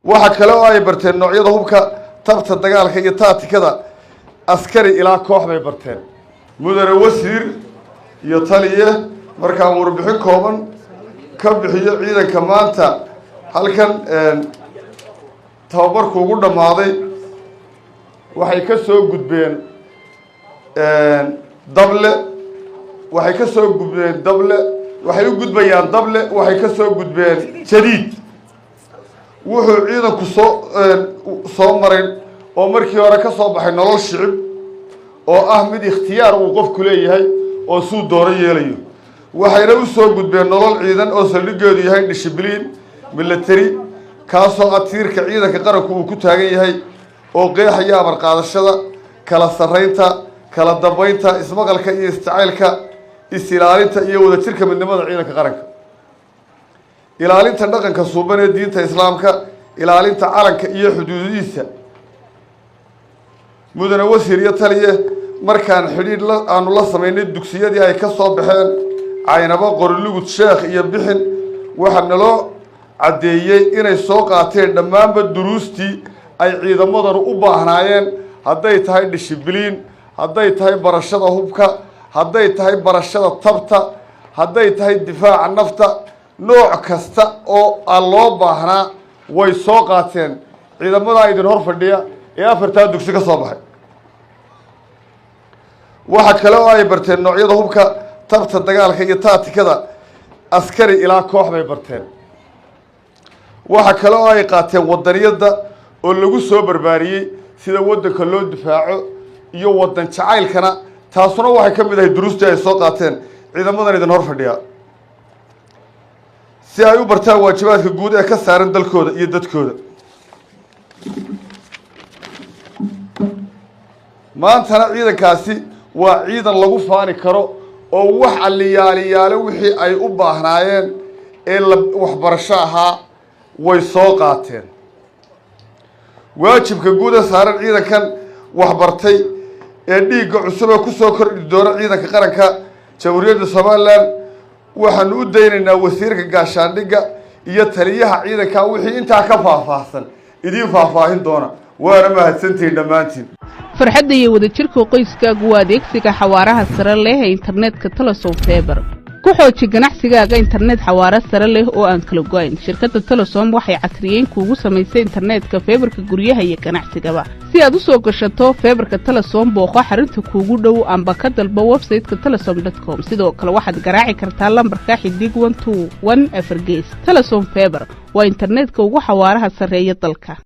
Waxa kale oo ay barteen noocyada hubka, tabta dagaalka iyo taatikada. Askari ilaa koox bay barteen. Mudane wasiir iyo taliye, markaan warbixin kooban ka bixiyo ciidanka maanta halkan tababarku ugu dhammaaday, waxay ka soo gudbeen dable, waxay ka soo gudbeen dable, waxay u gudbayaan dable, waxay ka soo gudbeen jadiid. Wuxuu ciidanku soo maray oo markii hore ka soo baxay nolol shicib oo ah mid ikhtiyaar uu qofku leeyahay oo suu doono yeelayo. Waxayna u soo gudbeen nolol ciidan oo saldhigeedu yahay dishibliin military, kaasoo ah tiirka ciidanka qaranku uu ku taagan yahay oo qeexaya amar qaadashada, kala sarreynta, kala dambeynta, ismaqalka iyo isjacaylka, is-ilaalinta iyo wadajirka midnimada ciidanka qaranka, ilaalinta dhaqanka suuban ee diinta Islaamka, ilaalinta calanka iyo xuduudihiisa. Mudane wasiir iyo taliye, markaan xidhiidh la aanu la samaynay dugsiyadii ay ka soo baxeen, Caynabo, Qorilugud, Sheekh iyo Bixin, waxaa naloo caddeeyey inay soo qaateen dhammaanba duruustii ay ciidamadanu u baahnaayeen, hadday tahay dishibliin, hadday tahay barashada hubka, hadday tahay barashada tabta, hadday tahay difaaca nafta. Nooc kasta oo aan loo baahnaa way soo qaateen ciidamadaa idin hor fadhiya ee afartaa dugsi ka soo baxay. Waxa kale oo ay barteen noocyada hubka, tabta dagaalka iyo taatikada. Askari ilaa koox bay barteen. Waxa kale oo ay qaateen wadaniyadda oo lagu soo barbaariyey sida waddanka loo difaaco iyo waddan jacaylkana. Taasuna waxay ka mid ahay duruustii ay soo qaateen ciidamadan idin hor fadhiya, si ay u bartaan waajibaadka guud ee ka saaran dalkooda iyo dadkooda. Maantana ciidankaasi waa ciidan lagu faani karo oo wax alliyaaliyaale wixii ay u baahnaayeen ee la waxbarasho ahaa way soo qaateen. Waajibka guud ee saaran ciidankan waxbartay ee dhiigga cusub ee kusoo kordhi doona ciidanka qaranka Jamhuuriyadda Somaliland, waxaanu u daynaynaa wasiirka gaashaandhigga iyo taliyaha ciidanka wixii intaa ka faahfaahsan idiin faahfaahin doona. Waana mahadsantihiin dhammaantiin. Farxadda iyo wadajirka qoyskaagu waa adeegsiga xawaaraha sare leh ee internetka Telesom Fiber. Ku xooji ganacsigaaga internet xawaaro sare leh oo aan kala go'ayn. Shirkadda Telesom waxay casriyeyn kuugu samaysay internetka fiber-ka guryaha iyo ganacsigaba. Si aad u soo gashato fiber-ka Telesom, booqo xarunta kuugu dhow amba ka dalbo website-ka telesom.com. Sidoo kale waxaad garaaci kartaa lambarka *121#. Telesom Fiber waa internetka ugu xawaaraha sarreeya dalka.